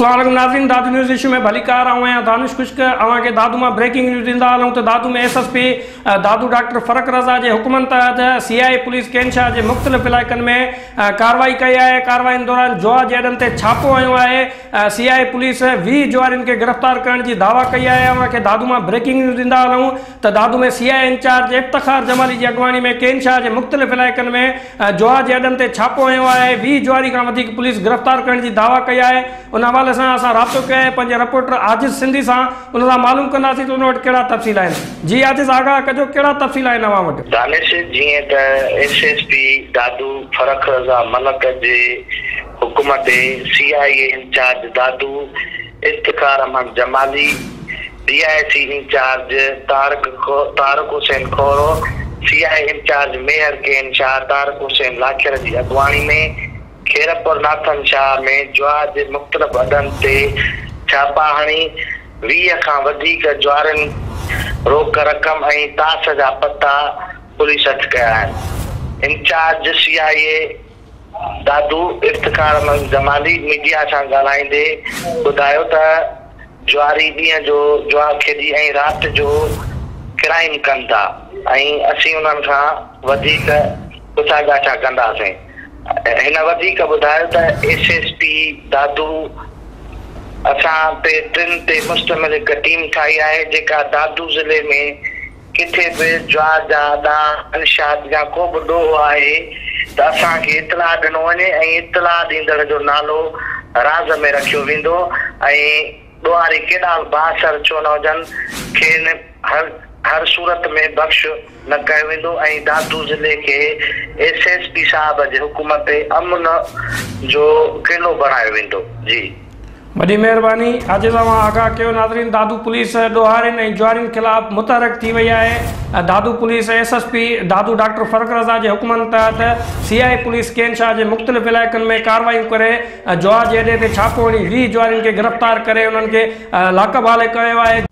السلام عليڪم ناظرين دادو نيوز ايشو ۾ ڀليڪار آئون آهيان دانش خشڪ اوهان کي دادو مان بريڪنگ نيوز ڏيندا هلون ته Dadu ۾ S S P Dadu doctor Farrukh Raza جي حڪمن تحت سي آء اي پوليس ڪين شاهه جي مختلف علائقن ۾ ڪارروائي ڪئي آهي ڪارروائين دوران جوا جي اڏن تي ڇاپو هنيو آهي سي آء اي پوليس 20 جوارين کي گرفتار ڪرڻ جي دعويٰ ڪئي آهي اوهان کي دادو مان بريڪنگ نيوز ڏيندا هلون ته دادو ۾ سي I A incharge Iftikhar Jamali جي اڳواڻي ۾ ڪين شاهه جي مختلف علائقن ۾ جوا جي اڏن تي ڇاپو هنيو آهي، 20 جواري کان وڌيڪ پوليس گرفتار ڪرڻ جي دعويٰ ڪئي آهي، ان حوالي سان اسان رابطو ڪيو آهي پنهنجي رپورٽر عاجز سنڌي سان، ان سان معلوم ڪنداسين ته ان وٽ ڪهڙا تفصيل آهن. جي عاجز آگاهه ڪجو ڪهڙا تفصيل آهن اوهان وٽ. دانش جيئن ته S S P Dadu Farrukh Raza Malik جي حڪم تي C I A incharge Dadu Iftikhar Ahmed Jamali, D I C incharge Tariq Tariq Hussain Khoro, C I incharge Mehar ڪين شاهه طارق حسين لاکير جي اڳواڻي ۾ خيرپور ناٿن شاهه ۾ جوا جي مختلف اڏن تي ڇاپا هڻي 20 کان وڌيڪ جوارين روڪ رقم ۽ تاس جا پتا پوليس هٿ ڪيا آهن. Incharge C I A Dadu Iftikhar Ahmed Jamali media سان ڳالهائيندي ٻڌايو ته جواري ڏينهن جو جوا کيڏي ۽ رات جو ڪرائيم ڪن ٿا ۽ اسين انهن کان وڌيڪ پڇا ڳاڇا ڪنداسين. هن وڌيڪ ٻڌايو ته ايس ايس پي دادو اسان تي ٽن تي مشتمل هڪ ٽيم ٺاهي آهي جيڪا دادو ضلعي ۾ ڪٿي به جوا جا اڏا، منشيات يا ڪو به ڏوهه آهي ته اسان کي اطلاع ڏنو وڃي ۽ اطلاع ڏيندڙ جو نالو راز ۾ رکيو ويندو ۽ ڏوهاري ڪيڏا به بااثر ڇو نه هجن کين هر هر صورت ۾ بخش نه ڪيو ويندو ۽ دادو ضلعي کي ايس ايس پي صاحب جي حڪم تي امن جو قلعو بڻايو ويندو. جي. وڏي مهرباني عاجز اوهان آگاهه ڪيو ناظرين دادو پوليس ڏوهارين ۽ جوارين خلاف متحرڪ ٿي وئي آهي Dadu police S S P Dadu doctor Farrukh Raza جي حڪمن تحت سي آء اي پوليس ڪين شاهه جي مختلف علائقن ۾ ڪاروايون ڪري جوا جي اڏي تي ڇاپو هڻي 20 جوارين کي گرفتار ڪري انهن کي لاڪپ حوالي ڪيو آهي.